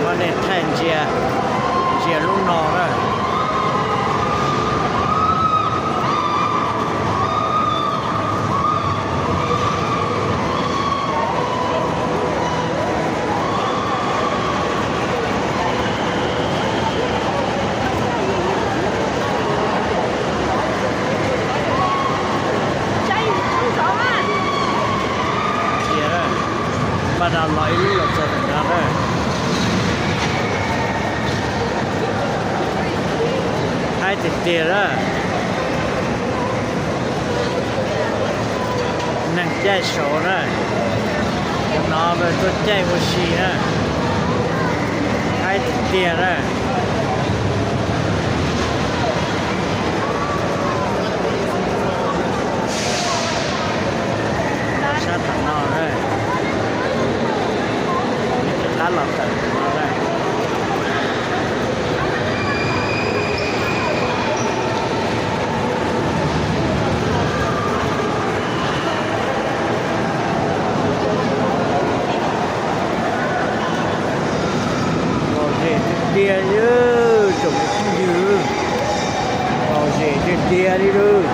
Muab nej thaij ntsia, ntsia lub no na. Ntsia, npaj no los ib lub los txog ntawm no na. Haib tiag tiag na. Neeg caij saud na. Cov no tuaj caij ua si na. Haib tiag tiag na. Sab tom no na. Rov qab los tawm no na. Lom zem tiag tiag li, tsoom phooj ywg, lom zem tiag tiag li lauj.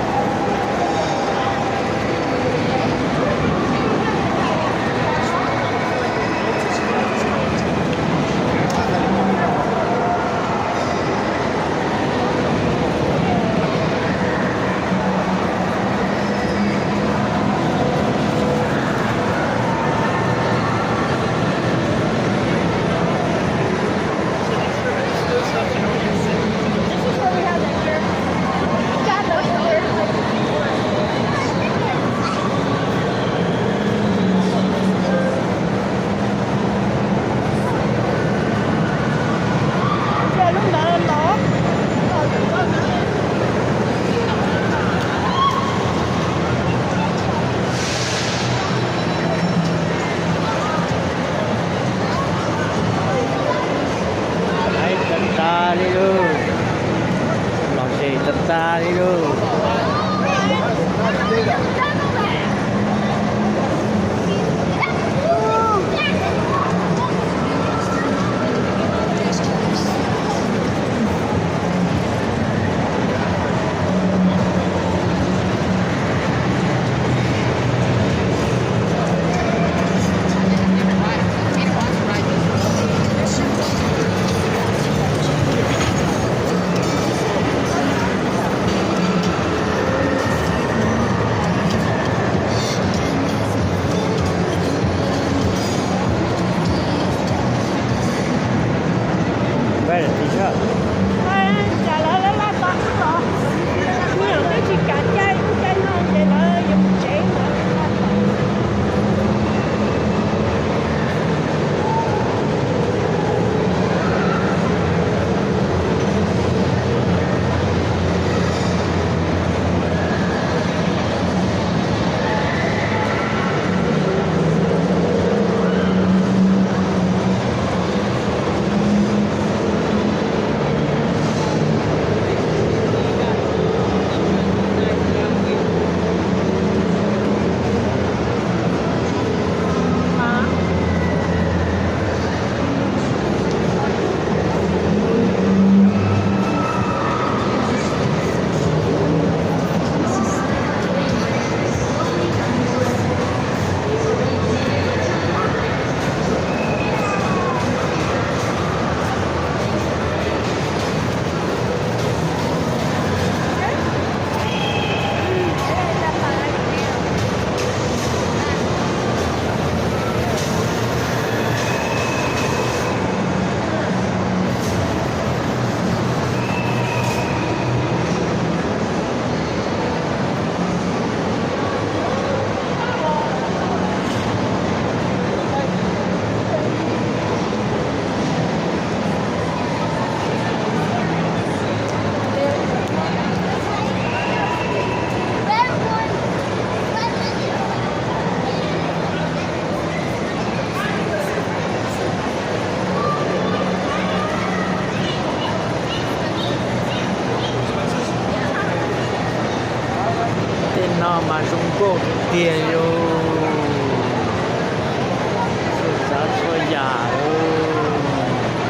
Haib tag tag li lauj, lom zem tag tag li lauj. Cas lawv laj laj tos wb los, kuv nyuam twb tsis kam caij, wb caij no ces lawv yuav mus tsev lawv laj tos. Tej no mas zoo nkauj tiag tiag li, txhua tsav txhua yam lauj.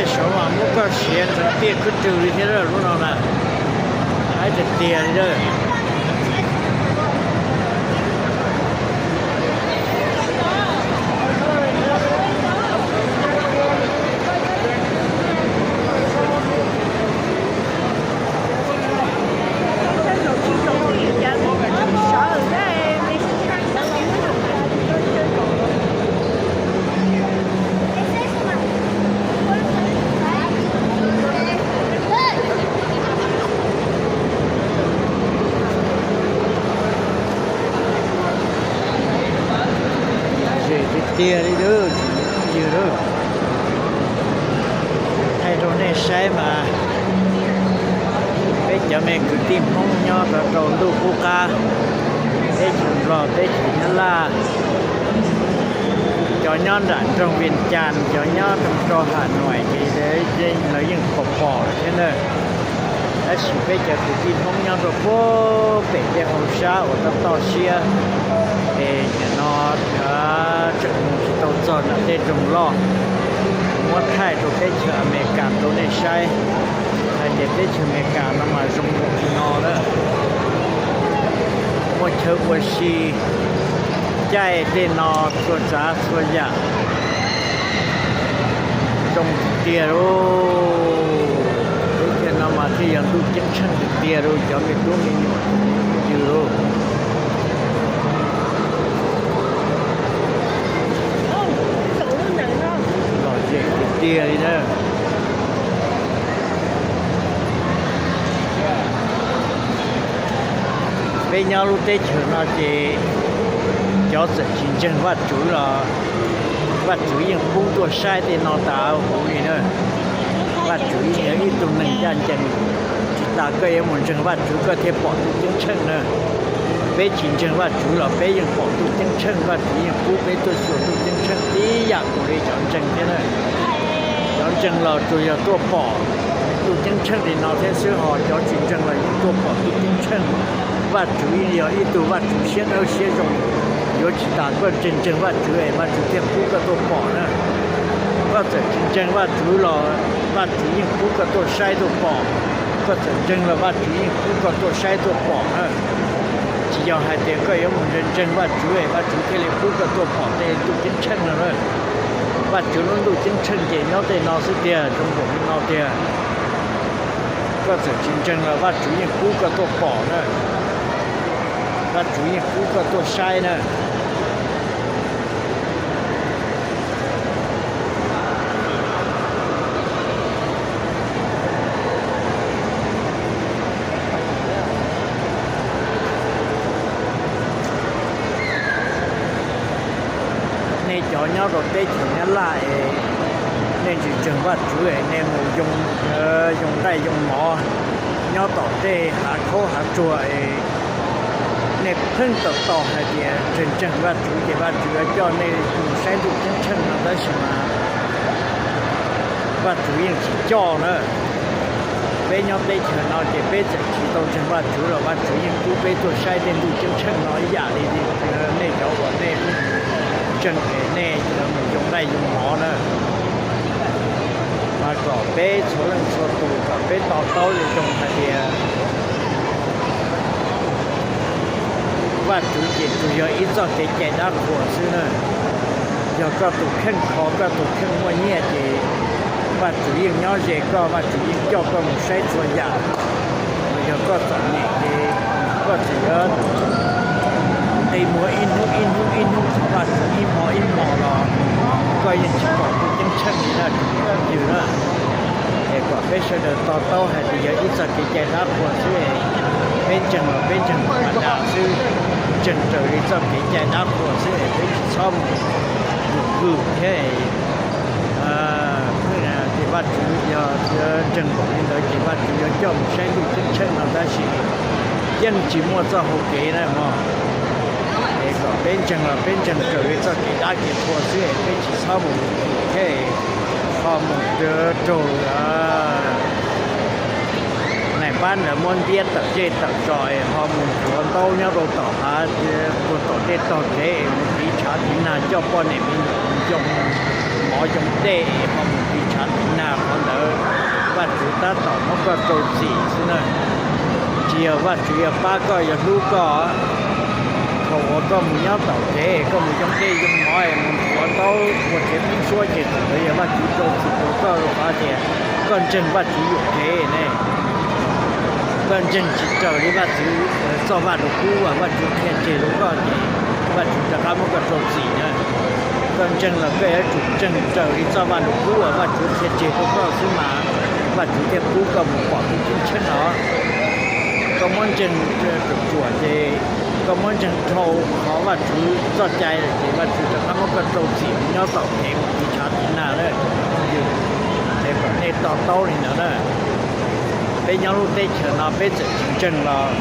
Saum mas muab koj siav ntxeev tiaj khwb rwg li thiab lub no na, haib tiag tiag li lawm. Ze tiag tiag li lawm, tsis ntseeg lawm. Thaij rau nej saib mas, peb cov me kwv tij Hmoob nyob rau rau ntuj qub qab, teb chaws Nplog, teb chaws Nyab Laj, cov nyob nram nroog Vias Cas, cov nyob rau Has Nois ces lawv yeej pom pom thiab na. Tab sis peb cov kwv tij Hmoob nyob rau puag pem tej hauv sab uas toj toj siab, es nim no tseem mus tsis tau txog nram tej nroog loj. Muab thaij rau teb chaws Amelikas rau nej saib, hais tias teb chaws Amelikas no mas zoo npaum li no lawm. Muaj chaw ua si, caij tej no txhua tsav txhua yam zoo tiag tiag lauj. Lub caij no mas thiaj yog ntuj ceeb tsheej tiag tiag rau cov me tub me nyuam ywg lauj. Lom zem tiag tiag li na. Peb nyob lub teb chaws no ces cov txawm tsis ntseeg Vajtswv los Vajtswv yeej pub tuaj saib tej no tas huv li na. Vajtswv yeej yog ib tug neeg ncaj ncees, tsis tas koj yuav mus ntseeg Vajtswv koj thiaj pom ntuj ceeb tsheej na. Peb tsis ntseeg Vajtswv los peb yeej pom ntuj ceeb tsheej, Vajtswv yeej pub peb tuaj xyuas ntuj ceeb tsheej tib yam nkaus li cov ntseeg thiab na. Cov ntseeg los tsuas yog tuaj pom ntuj ceeb tsheej li no thiab xwb, ho cov tsis ntseeg los yeej tuaj pom ntuj ceeb tsheej. Vajtswv yeej yog ib tug Vajtswv siab dawb siab zoo, yuav tsis tas koj ntseeg ntseeg Vajtswv es Vajtswv thiaj pub koj tuaj pom na. Koj txawm tsis ntseeg Vajtswv los Vajtswv yeej pub koj tuaj saib tuaj pom. Koj txawm ntseeg los Vajtswv yeej pub koj tuaj saib tuaj pom na. Tsis yog hais tias koj yuav mus ntseeg ntseeg Vajtswv es Vajtswv thiaj li pub koj tuaj pom tej ntuj ceeb tsheej no na. Vajtswv lub ntuj ceeb tsheej ces nyob tej no xwb tiag, zoo npaum li no tiag. Koj txawm tsis ntseeg los Vajtswv yeej pub koj tuaj pom na. Vajtswv yeej pub koj tuaj saib na. Nej cov nyob rau teb chaws Nyab Laj es nej tsis ntseeg Vajtswv es nej mus yoo nqaij yoo mov nyob tom tej hav khaub hav tsuag es nej pheej tau tau hais tias ntseeg ntseeg Vajtswv ces Vajtswv yuav coj nej mus saib ntuj ceeb tsheej no tab sis mas Vajtswv yeej tsis coj na. Peb nyob teb chaws no ces peb txawm tsis tau ntseeg Vajtswv los Vajtswv yeej pub peb tuaj saib tej ntuj ceeb tsheej no ib yam li nej cov uas nej ntseeg es nej mus yoo nqaij yoo mov na. Mas kom peb txhua leej txhua tus kom peb to taub zoo zoo hais tias Vajtswv ces tsuas yog ib txoj kev cai dab qhuas xwb na. Yog koj tus kheej kho, koj tus kheej muaj nyiaj ces Vajtswv yeej nyob ze koj, Vajtswv yeej coj koj mus saib txhua yam. Yog koj txom nyem ces koj tseem yuav nqi muag ib hnub ib hnub ib hnub thov Vajtswv ib hmo ib hmo los koj yeej tsis pom ntuj ceeb tsheej li na, tus phooj ywg na. Es kom peb sawv daws to taub hais tias yog ib txoj kev cai dab qhuas xwb es peb ntseeg los peb ntseeg mas das xwb, ntseeg raws li txoj kev cai dab qhuas xwb es peb tsis txhob mus mus vwm thiab. Ces Vajtswv yog ntseeg npaum li ntawd ces Vajtswv yuav coj mus saib ntuj ceeb tsheej no tab sis yeej tsis muaj txoj hau kev na mog. Es kom peb ntseeg los peb ntseeg raws li txoj kev dab kev qhua xwb es peb tsis txhob mus vwm thiab ho mus raug naim npab ntawd muab ntiab tawm zej tawm zos es ho mus ntxuav ntaub nyob rau tom hav, puag tom tej tog kev es mus tiv tshav tiv nag coj poj niam me nyuam yoo mov yoo dej es ho mus tiv tshav tiv nag, Vajtswv tab tom muab koj rau txim xwb na. Tsis yog Vajtswv yog pab koj yog hlub koj. Thaum uas koj mus nyob tom kev, koj mus yoo dej yoo mov, mus nthuav taub ua kev poob suab ces thaum ntawd yog Vajtswv rau txim rau koj rau qhov tias koj ntseeg Vajtswv yuam kev ne. Koj ntseeg tsis raws li Vajtswv txoj vaj lug kub uas Vajtswv qhia tseg rau koj ces Vajtswv rov qab muab koj rau txim na. Koj ntseeg los koj yuav tsum ntseeg raws li txoj vaj lug kub uas Vajtswv qhia tseg rau koj xwb mas Vajtswv thiaj pub koj mus pom lub ceeb tsheej no. Koj muab ntseeg ruam ruam ces koj muab ntseeg dhau qhov Vajtswv txoj cai lawm ces Vajtswv rov qab muab koj rau txim mus nyob tom kev mus tiv tshav tiv nag na. Es kom nej to taub li ntawd na. Peb nyob lub teb chaws no peb txawm tsis ntseeg los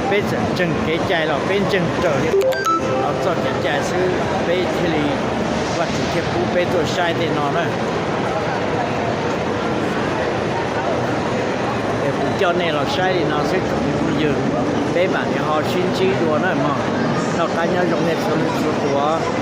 peb txawm ntseeg kev cai los peb ntseeg raws li qhov los txoj kev cai xwb peb thiaj li, Vajtswv thiaj pub peb tuaj saib tej no na. Es kuv coj nej los saib li no xwb tsoom phooj ywg, peb mam li ho sib ntsib dua na mog. Noj qab nyob zoo nej txhua leej txhua tus.